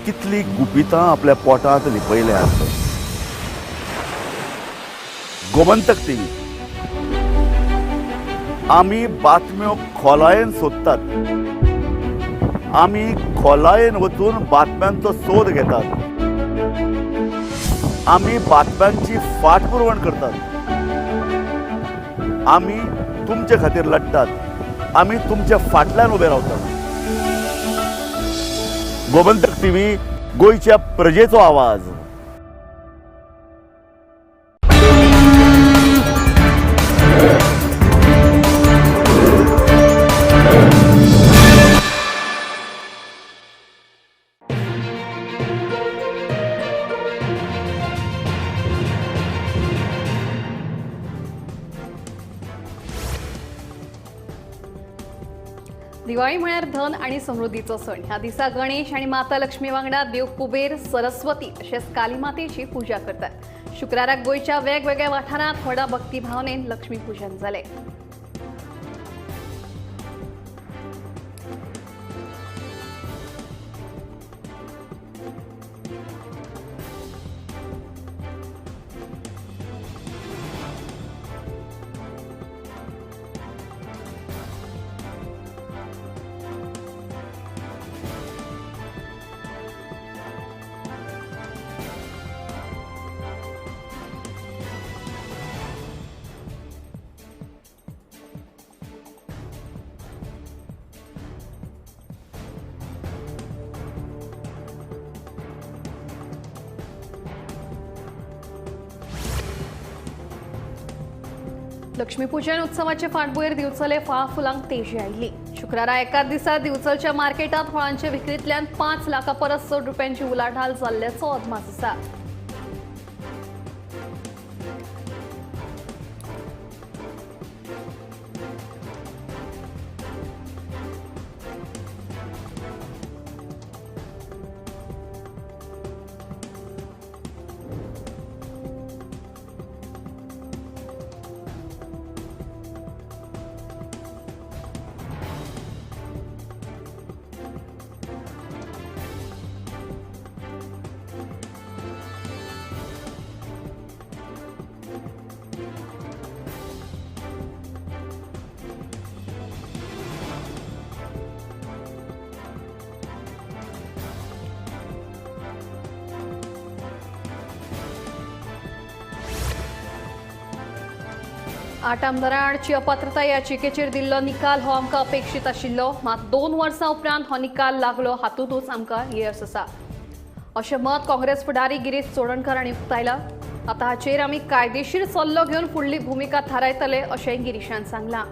कितली गुपितां आपल्या पोटांत लिपयल्यात. गोमंतक टीव्ही, आमी बातम्यो खोलायेन सोदतात, आमी खोलायेन वचून बातम्यांचो सोद घेतात, आमी बातम्यांची फाटपुरवण करतात, आमी तुमचे खातीर लढटात, आमी तुमच्या फाटल्यान उबे रावतात. गोमंतक टीव्ही, गोंयच्या प्रजेचो आवाज. दिवाळी म्हळ्यार धन आणि समृद्धीचो सण. ह्या दिसा गणेश आणि माता लक्ष्मी वांगडा देव कुबेर, सरस्वती तशेंच काली मातेची पुजा करतात. शुक्राराक गोंयच्या वेगवेगळ्या वाठारांत व्हडा भक्तिभावनेन लक्ष्मी पूजन जालें. लक्ष्मीपूजन उत्सवाचे फाटभुंयेर दिवचले फळां फुलांक तेजी आयली. शुक्रारा एकाच दिसा दिवचलच्या मार्केटांत फळांचे विक्रींतल्यान 5 लाखां परस चड रुपयांची उलाढाल जाल्ल्याचो अदमास आसा. आठ आमदारां आडची अपात्रता याचिकेचेर दिल्लो निकाल हो आमकां अपेक्षीत आशिल्लो, मात 2 वर्सां उपरांत हो निकाल लागलो हातूंतच आमकां येस आसा, अशें मत काँग्रेस फुडारी गिरीश चोडणकर हांणी उक्तायलां. आतां हाचेर आमी कायदेशीर सल्लो घेवन फुडली भुमिका थारायतले अशें गिरीशान सांगलां.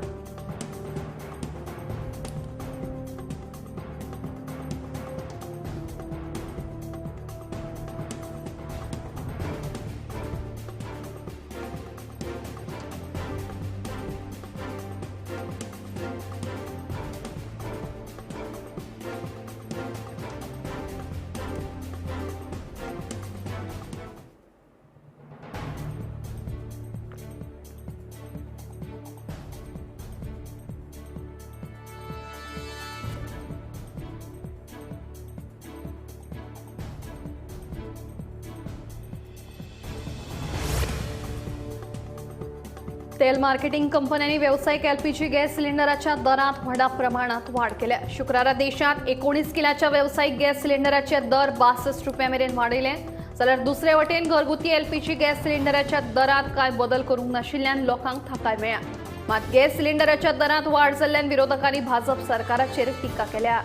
तेल मार्केटिंग कंपन्यांनी व्यावसायिक एलपीजी गॅस सिलिंडराच्या दरात व्हडा प्रमाणात वाढ केल्या. शुक्रारा देशात 19 किलाच्या व्यावसायिक गॅस सिलिंडराचे दर 62 रुपया मेरेन वाडयले, जाल्यार दुसरे वटेन घरगुती एलपीजी गॅस सिलिंडराच्या दरात कांय बदल करूंक नाशिल्ल्यान लोकांक थाकाय मेळ्ळ्या. मात गॅस सिलिंडराच्या दरात वाड जाल्ल्यान विरोधकांनी भाजप सरकाराचेर टिका केल्या.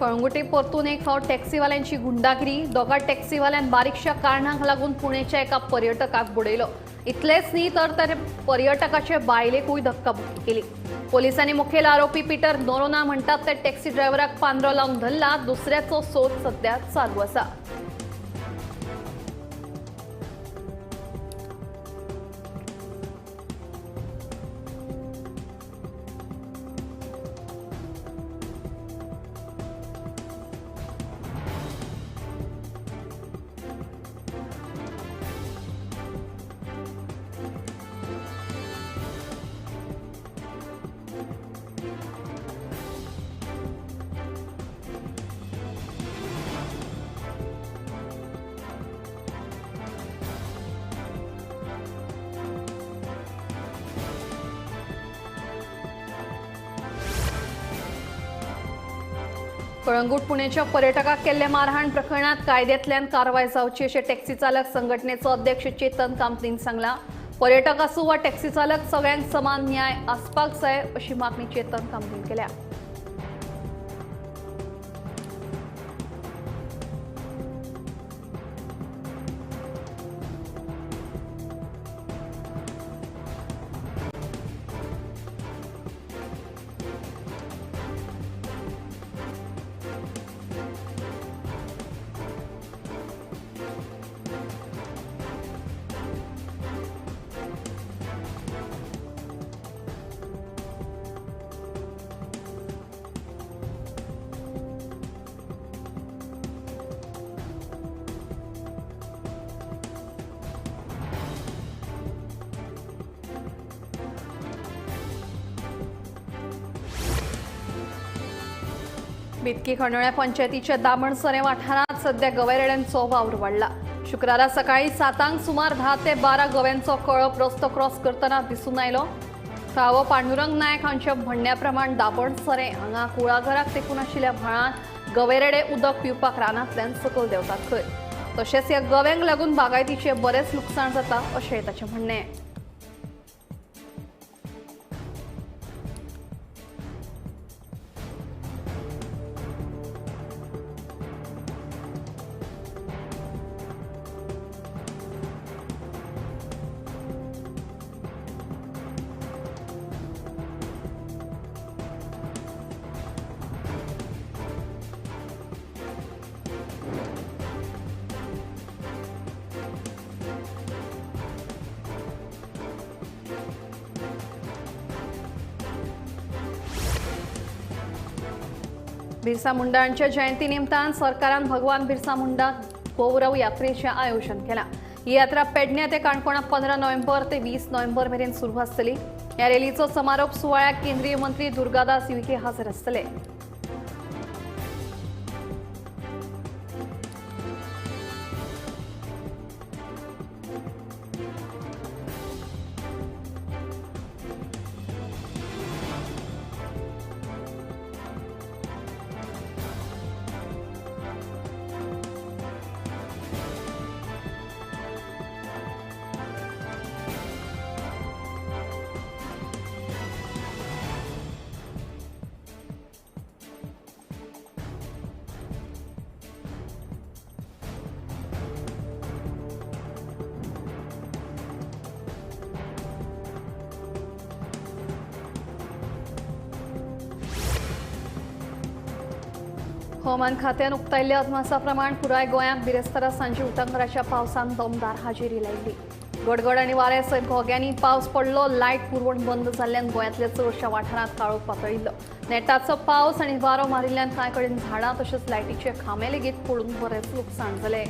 कळंगुटे परतून एक फावट टॅक्सीवाल्यांची गुंडागिरी. दोगा टॅक्सीवाल्यान बारीकशा कारणांक लागून पुणेच्या एका पर्यटकाक बुडयलो. इतलेच न्ही तर ताणे पर्यटकाचे बायलेकूय धक्काबुक्की केली. पोलिसांनी मुखेल आरोपी पीटर नोरोना म्हणटात ते टॅक्सी ड्रायव्हराक पांदरो लावन धरला. दुसऱ्याचो सोद सध्या चालू आसा. कळंगूट पुणेच्या पर्यटकाक केल्ले मारहाण प्रकरणात कायद्यांतल्यान कारवाय जावची अशें टॅक्सी चालक संघटनेचो अध्यक्ष चेतन कामतीन सांगला. पर्यटक आसूं वा टॅक्सी चालक सगळ्यांक समान न्याय आसपाक जाय अशी मागणी चेतन कामतीन केल्या. बितकी खंडोळ्या पंचायतीच्या दामणसरे वाठारांत सध्या गवेरेड्यांचो वावर वाडला. शुक्रारा सकाळी 7 सुमार 10 ते 12 गव्यांचो कळप रस्तो क्रॉस करतना दिसून आयलो. थळावो पांडुरंग नायक हांच्या म्हणण्या प्रमाण दामणसरे हांगा कुळागराक तेकून आशिल्ल्या व्हाळांत गवेरेडे उदक पिवपाक रानांतल्यान सकयल देंवतात खंय. तशेंच ह्या गव्यांक लागून बागायतीचें बरेंच लुकसाण जाता अशें ताचें म्हणणें. बिरसा मुंडा जयंती निमतान सरकारान भगवान बिरसा मुंडा गौरव यात्रेचें आयोजन केलां. ही यात्रा पेडण्या ते काणकोणा 15 नोव्हेंबर ते 20 नोव्हेंबर मेरेन सुरू आसतली. ह्या रॅलीचो समारोप सुवाळ्याक केंद्रीय मंत्री दुर्गादास विखे हजर आसतले. हवामान खात्यान उक्तायल्ल्या अदमासा प्रमाण पुराय गोंयांत बिरेस्तारा सांजे उटंगराच्या पावसान दमदार हाजेरी लायली. गडगड आनी वाऱ्या सयत घोग्यांनी पावस पडलो. लायट पुरवण बंद जाल्ल्यान गोंयांतल्या चडशा वाठारांत काळोख पातळिल्लो. नेटाचो पावस आनी वारो मारिल्ल्यान कांय कडेन झाडां तशेंच लायटीचे खांबे लेगीत पडून बरेंच लुकसाण जालें.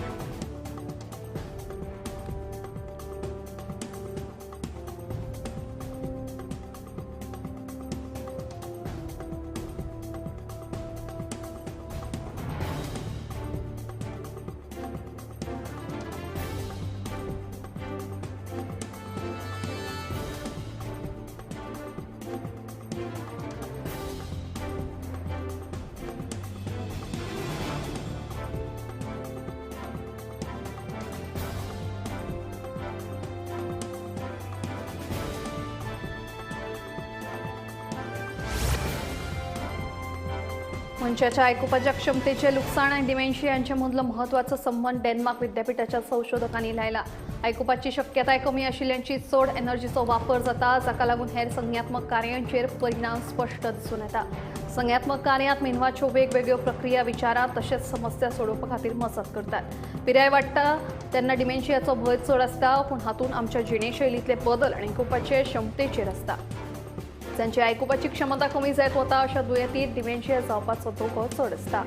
मनशाच्या आयकुपाच्या क्षमतेचे लुकसाण आनी डिमेन्शिया हांचे मदलो म्हत्वाचो संबंद डेन्मार्क विद्यापीठाच्या संशोधकांनी लायला. आयकुपाची शक्यताय कमी आशिल्ल्यांची चड एनर्जीचो वापर जाता, जाका लागून हेर संज्ञात्मक कार्यांचेर परिणाम स्पश्ट दिसून येता। संज्ञात्मक कार्यांत मेंदवाच्यो वेगवेगळ्यो प्रक्रिया विचारात तशेंच समस्या सोडोवपा खातीर मजत करतात। पिराय वाडटा तेन्ना डिमेन्शियाचो भंय चड आसता, पूण हातूंत आमच्या जिणेशैलींतले बदल आनी आयकुपाचे क्षमतेचेर आसता। जांची आयकुपाची क्षमता कमी जायत वता अशा दुयेंतीत डिमेन्शिया जावपाचो धोको चड आसता।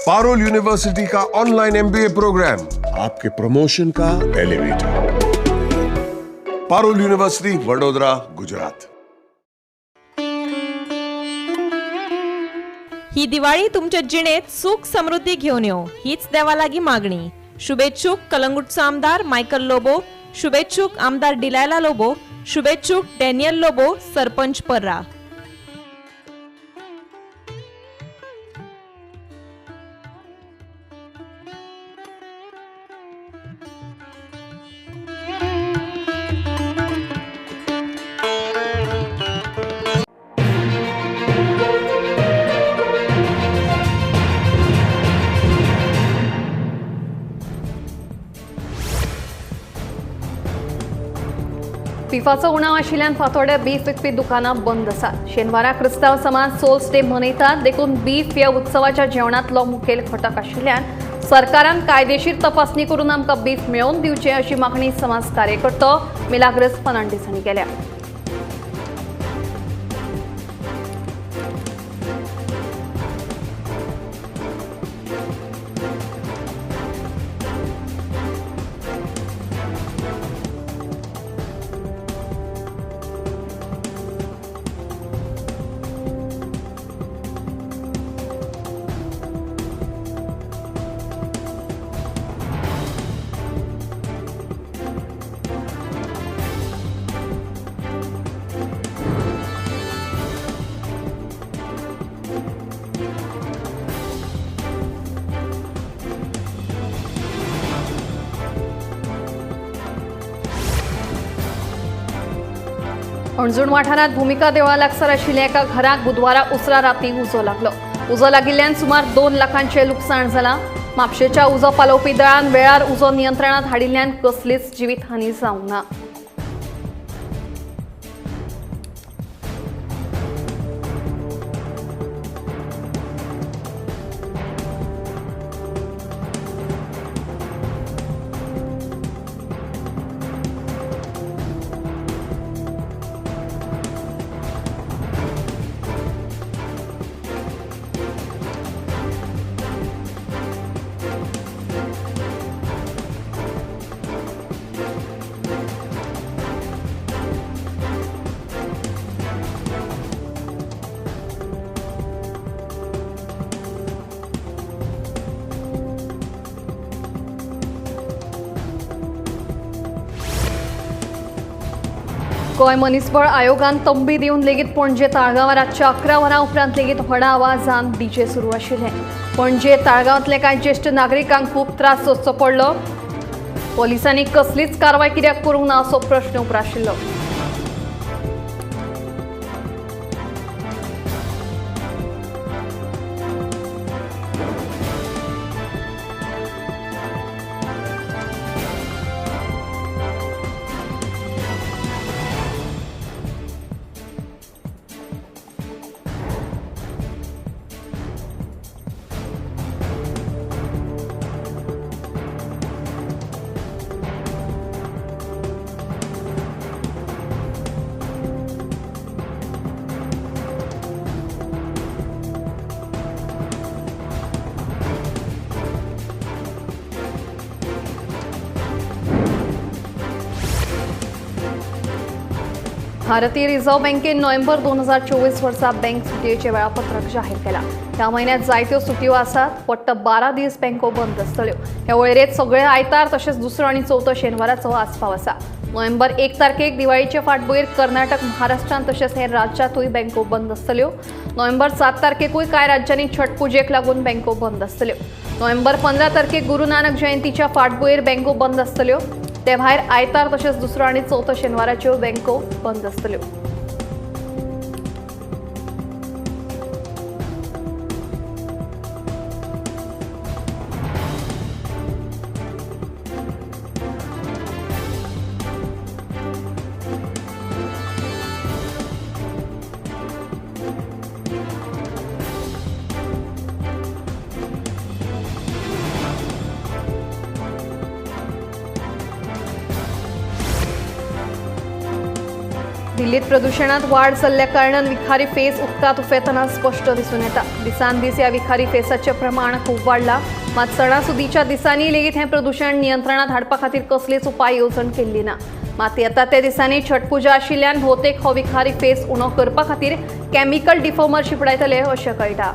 पारुल यूनिवर्सिटी का ऑनलाइन एमबीए प्रोग्राम आपके प्रमोशन का एलिवेटर। पारुल यूनिवर्सिटी, वडोदरा, गुजरात। ही दिवाळी तुमच्या जिणेत सुख समृद्धी घेऊन येवो हीच देवा लागी मागणी। शुभेच्छुक कलंगूटचो आमदार मायकल लोबो, शुभेच्छुक आमदार डिलायला लोबो, शुभेच्छुक डॅनियल लोबो, सरपंच पर्रा। बिफाचो उणाव आशिल्ल्यान फातोड्या बीफ विकपी दुकानां बंद आसात। शेनवारा क्रिस्तांव समाज सोल्स डे मनयतात, देखून बीफ ह्या उत्सवाच्या जेवणांतलो मुखेल घटक आशिल्ल्यान सरकारान कायदेशीर तपासणी करून आमकां बीफ मेळोवन दिवचें अशी मागणी समाज कार्यकर्तो मिलाग्रस फर्नांडीस हांणी केल्या। हणजूण वाठारांत भूमिका देवळा लागसार आशिल्ल्या एका घराक बुधवारा उसरा राती उजो लागलो। उजो लागिल्ल्यान सुमार 2 लाखांचें लुकसाण जालां। म्हापशेच्या उजो पालोवपी दळान वेळार उजो नियंत्रणांत हाडिल्ल्यान कसलीच जिवीतहानी जावंक ना। गोंय मनीसबळ आयोगान तंबी दिवन लेगीत पणजे ताळगांवां रातच्या 11 वरां उपरांत लेगीत व्हडा आवाजान डीजे सुरू आशिल्ले। पणजे ताळगांवांतले कांय ज्येश्ठ नागरिकांक खूब त्रास सोंसचो पडलो। पोलिसांनी कसलीच कारवाय कित्याक करूंक ना असो प्रश्न उप्राशिल्लो। भारतीय रिझर्व्ह बँकेन नोव्हेंबर 2024 वर्सा बँक सुटयेचें वेळापत्रक जाहीर केलां. ह्या म्हयन्यांत जायत्यो सुटयो आसात. वट्ट 12 दीस बँको बंद आसतल्यो. ह्या वळेरेंत सगळे आयतार तशेंच दुसरो आनी चवथो शेनवाराचो आस्पाव आसा. नोव्हेंबर 1 तारखेक दिवाळीचे फाटभुंयेर कर्नाटक, महाराष्ट्रांत तशेंच हेर राज्यांतूय बँको बंद आसतल्यो. नोव्हेंबर 7 तारखेकूय कांय राज्यांनी छठ पुजेक लागून बँको बंद आसतल्यो. नोव्हेंबर 15 तारखेक गुरू नानक जयंतीच्या फाटभुंयेर बँको बंद आसतल्यो. ते भायर आयतार तशेंच दुसरो आनी चवथो शेनवाराच्यो बँको बंद आसतल्यो. दिल्लीत प्रदूषणात वाढ जाल्ल्या कारणान विखारी फेस उदकांत उफेतना स्पश्ट दिसून येता. दिसान दीस ह्या विखारी फेसाचें प्रमाण खूब वाडलां. मात सणासुदीच्या दिसांनी लेगीत हें प्रदूषण नियंत्रणात हाडपा खातीर कसलीच उपाय येवजण केल्ली ना. मात येता त्या दिसांनी छठ पुजा आशिल्ल्यान भोवतेक हो विखारी फेस उणो करपा खातीर केमिकल डिफोमर शिंपडायतले अशें कळटा.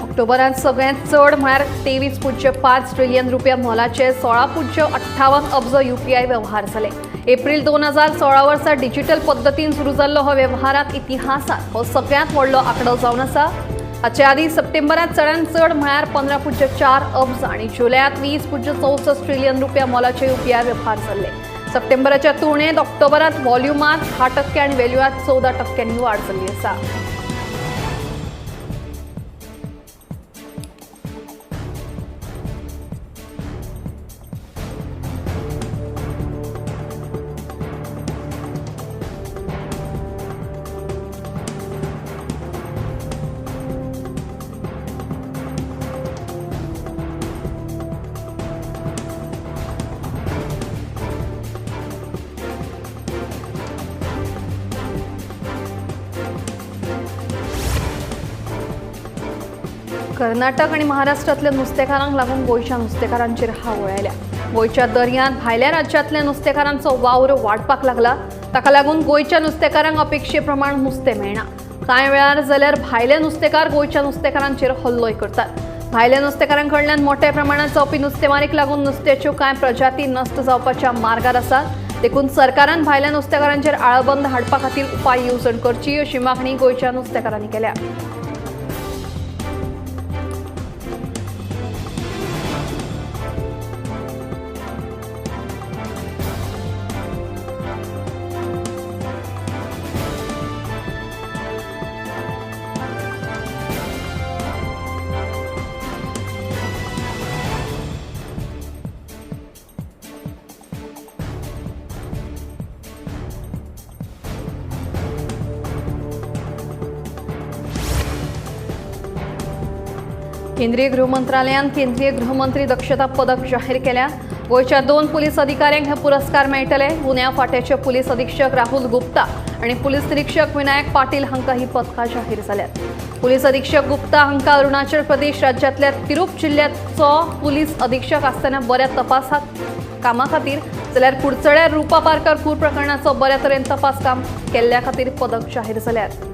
ऑक्टोबरांत सगळ्यांत चड म्हळ्यार 23.5 ट्रिलियन रुपया मोलाचे 16.58 अब्ज यूपीआय व्यवहार जाले. एप्रील 2016 वर्सा डिजिटल पद्दतीन सुरू जाल्लो हो व्यवहारांत इतिहासांत हो सगळ्यांत व्हडलो आंकडो जावन आसा. हाचे आदीं सप्टेंबरांत चडांत चड म्हळ्यार 15.4 अब्ज आनी जुलयांत 20.64 ट्रिलियन रुपया मोलाचे यूपीआय व्यवहार जाल्ले. सप्टेंबराच्या तुळनेंत ऑक्टोबरांत व्हॉल्युमांत 10% आनी व्हॅल्यूआंत 14% वाड जाल्ली आसा. कर्नाटक आणि महाराष्ट्रातल्या नुस्तेकारांक लागून गोंयच्या नुस्तेकारांचेर हावळ आयल्या. गोंयच्या दर्यांत भायल्या राज्यांतल्या नुस्तेकारांचो वावर वाडपाक लागला. ताका लागून गोंयच्या नुस्तेकारांक अपेक्षे प्रमाण नुस्तें मेळना. कांय वेळार जाल्यार भायले नुस्तेकार गोंयच्या नुस्तेकारांचेर हल्लोय करतात. भायल्या नुस्तेकारां कडल्यान मोठ्या प्रमाणात जावपी नुस्तेमारीक लागून नुस्त्याच्यो कांय प्रजाती नश्ट जावपाच्या मार्गार आसात. देखून सरकारान भायल्या नुस्तेकारांचेर आळाबंद हाडपा खातीर उपाय येवजण करची अशी मागणी गोंयच्या नुस्तेकारांनी केल्या. केंद्रीय गृह मंत्रालयान केंद्रीय गृहमंत्री दक्षता पदक जाहीर केल्या. गोंयच्या 2 पुलीस अधिकाऱ्यांक हे पुरस्कार मेळटले. गुन्यांव फांट्याचे पुलीस अधीक्षक राहुल गुप्ता आनी पुलीस निरीक्षक विनायक पाटील हांकां ही पदकां जाहीर जाल्यात. पुलीस अधीक्षक गुप्ता हांकां अरुणाचल प्रदेश राज्यांतल्या तिरूप जिल्ह्याचो पुलीस अधीक्षक आसतना बऱ्या तपासा कामा खातीर जाल्यार कुडचड्यार रुपा पारकर खून प्रकरणाचो बऱ्या तरेन तपास काम केल्ल्या खातीर पदक जाहीर जाल्यात.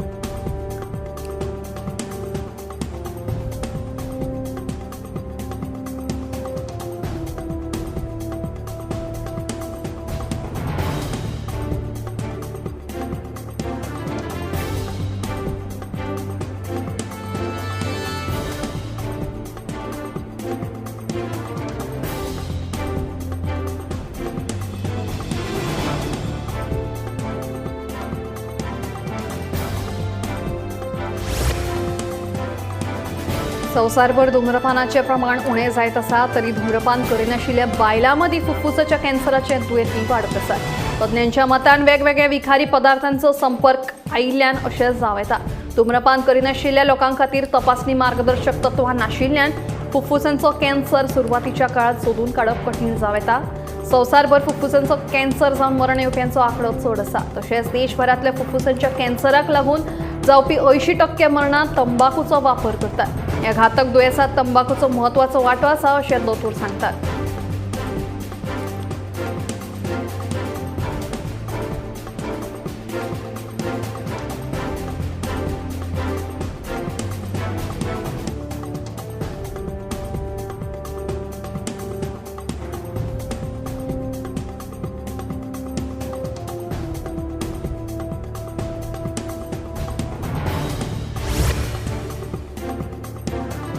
संवसारभर धूम्रपानाचें प्रमाण उणें जायत आसा तरी धूम्रपान करिनाशिल्ल्या बायलां मदीं फुफ्फुसाच्या कॅन्सराचे दुयेंती वाडत आसात। तज्ञांच्या मतान वेगवेगळ्या विखारी पदार्थांचो संपर्क आयिल्ल्यान अशें जावं येता। धूम्रपान करिनाशिल्ल्या लोकां खातीर तपासणी मार्गदर्शक तत्वां नाशिल्ल्यान फुफ्फुसांचो कॅन्सर सुरवातीच्या काळात सोदून काडप कठीण जावं येता। संवसारभर फुफ्फुसांचो कॅन्सर जावन मरण येवप्यांचो आंकडो चड आसा। तशेंच देशभरांतल्या फुफ्फुसांच्या कॅन्सराक लागून जावपी 80% मरणां तंबाखूचो वापर करतात। ह्या घातक दुयेंसांत तंबाखूचो म्हत्वाचो वांटो आसा अशें दोतोर सांगतात।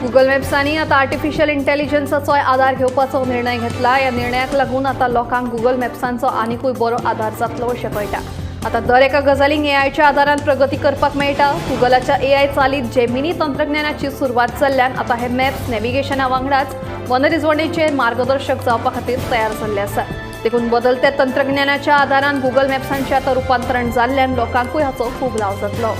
गुगल मॅप्सांनी आतां आर्टिफिशियल इंटेलिजन्साचोय आदार घेवपाचो निर्णय घेतला। ह्या निर्णयाक लागून आतां लोकांक गुगल मॅप्सांचो आनिकूय बरो आदार जातलो अशें कळटा। आतां दर एका गजालींक एआयच्या आदारान प्रगती करपाक मेळटा। गुगलाच्या एआय चालीत जेमिनी तंत्रज्ञानाची सुरवात जाल्ल्यान आतां हे मॅप्स नॅव्हिगेशना वांगडाच मनरिजवणेचे मार्गदर्शक जावपा खातीर तयार जाल्ले आसात। देखून बदलत्या तंत्रज्ञानाच्या आदारान गुगल मॅप्सांचें आतां रुपांतरण जाल्ल्यान लोकांकूय हाचो खूब लाव जातलो।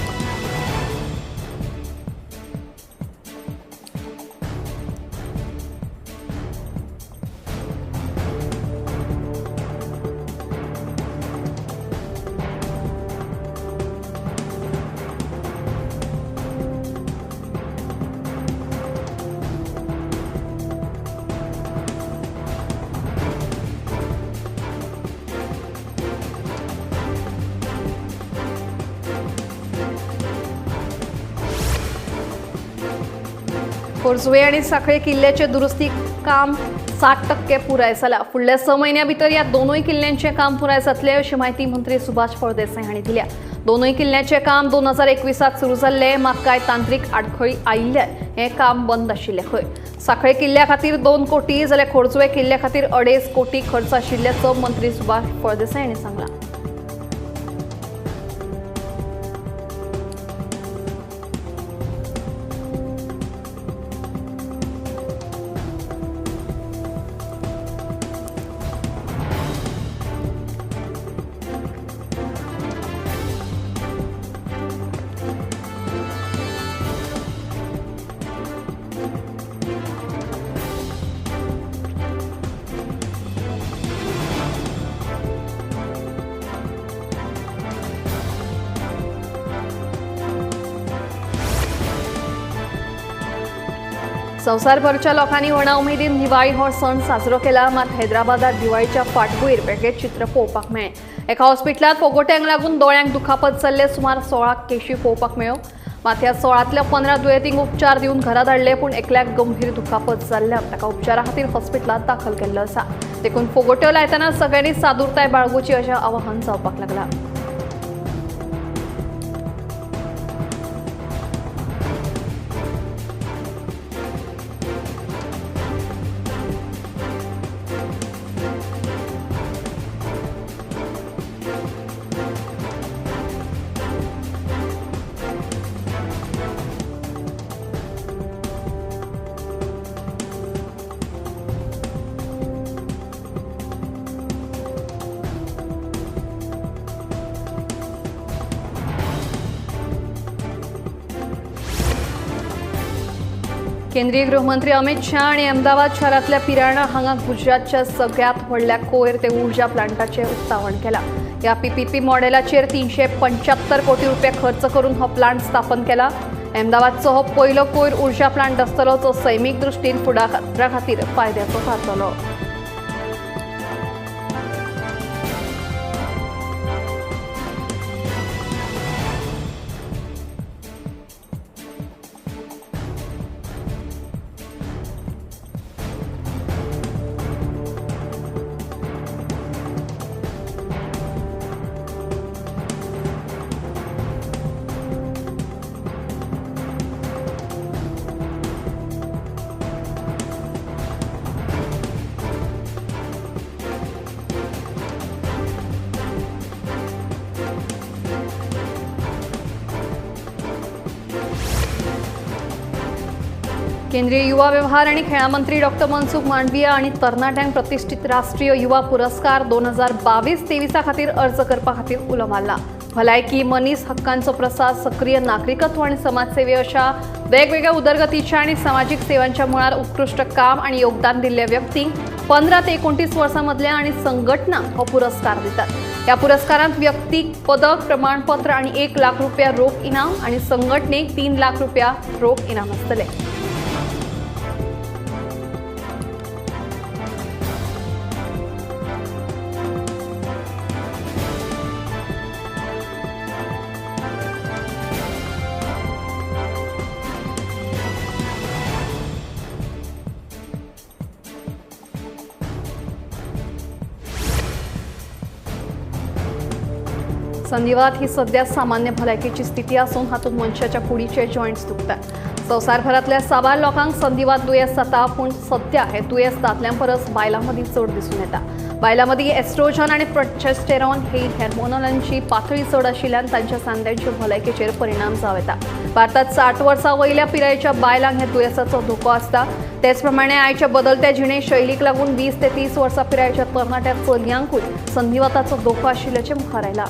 खोर्जुवे आनी सांखळे किल्ल्याचे दुरुस्ती काम 60% पुराय जाला। फुडल्या 6 म्हयन्या भितर ह्या दोनूय किल्ल्यांचें काम पुराय जातलें अशी म्हायती मंत्री सुभाष फळदेसाय हांणी दिल्या। दोनूय किल्ल्यांचें काम 2021 सुरू जाल्लें, मात कांय तांत्रीक आडखळी आयिल्ल्यान हें काम बंद आशिल्लें खंय। सांखळे किल्ल्या खातीर 2 कोटी जाल्यार खोर्जुवे किल्ल्या खातीर 2.5 कोटी खर्च आशिल्ल्याचो मंत्री सुभाष फळदेसाय हांणी सांगलां। संवसारभरच्या लोकांनी व्हडा उमेदीन दिवाळी हो सण साजरो केला, मात हैदराबादात दिवाळीच्या फाटभूंयेर वेगळें चित्र पळोवपाक मेळ्ळें। एका हॉस्पिटलांत फोगोट्यांक लागून दोळ्यांक दुखापत जाल्ले सुमार 16 केशी पळोवपाक मेळ्ळ्यो। मात ह्या 16तल्या 15 दुयेंतींक उपचार दिवन घरा धाडले, पूण एकल्याक गंभीर दुखापत जाल्ल्यान ताका उपचारा खातीर हॉस्पिटलांत दाखल केल्लो आसा। देखून फोगोट्यो लायतना सगळ्यांनी सादूरताय बाळगुची अशें आवाहन जावपाक लागलां। केंद्रीय गृहमंत्री अमित शाह आनी अहमदाबाद शारांतल्या पिराणा हांगा गुजरातच्या सगळ्यात व्हडल्या कोयर ते ऊर्जा प्लांटाचें उक्तावण केलां। ह्या पीपीपी मॉडेलाचेर 375 कोटी रुपया खर्च करून हो प्लांट स्थापन केला। अहमदाबादचो हो पयलो कोयर ऊर्जा प्लांट आसतलो जो सैमीक दृश्टीन फुडारा खातीर फायद्याचो थारतलो। केंद्रीय युवा व्यवहार आणि खेळां मंत्री डॉक्टर मनसुख मांडविया आणि तरणाट्यांक प्रतिष्ठित राष्ट्रीय युवा पुरस्कार 2022-23 खातीर अर्ज करपा खातीर उलो मारला। भलायकी, मनीस हक्कांचो प्रसार, सक्रीय नागरिकत्व आणि समाजसेवे अशा वेगवेगळ्या उदरगतीच्या आणि सामाजिक सेवांच्या मुळार उत्कृष्ट काम आणि योगदान दिल्ल्या व्यक्तींक 15 ते 29 वर्सां मदल्या आणि संघटनांक हो पुरस्कार दितात। ह्या पुरस्कारांत व्यक्तीक पदक, प्रमाणपत्र आणि 1 लाख रुपया रोख इनाम आणि संघटनेक 3 लाख रुपया रोख इनाम आसतलें। संधिवात ही सध्या सामान्य भलायकेची स्थिती आसून हातूंत मनशाच्या कुडीचे जॉयंट्स दुखतात। संवसारभरांतल्या साबार लोकांक संधिवात दुयेंस जाता, पूण सध्या हे दुयेंस दादल्यां परस बायलां मदीं चड दिसून येता। बायलां मदीं एस्ट्रोजन आनी प्रोजेस्टेरॉन ही हार्मोनांची पातळी चड आशिल्ल्यान तांच्या सांध्यांचे भलायकेचेर परिणाम जावं येता। भारतात 60 वर्सां वयल्या पिरायेच्या बायलांक ह्या दुयेंसाचो धोको आसता। तेच प्रमाणे आयच्या बदलत्या जिणे शैलीक लागून 20 ते 30 वर्सां पिरायेच्या तरणाट्या चलयांकूय संधिवाताचो धोको आशिल्ल्याचें मुखार आयलां।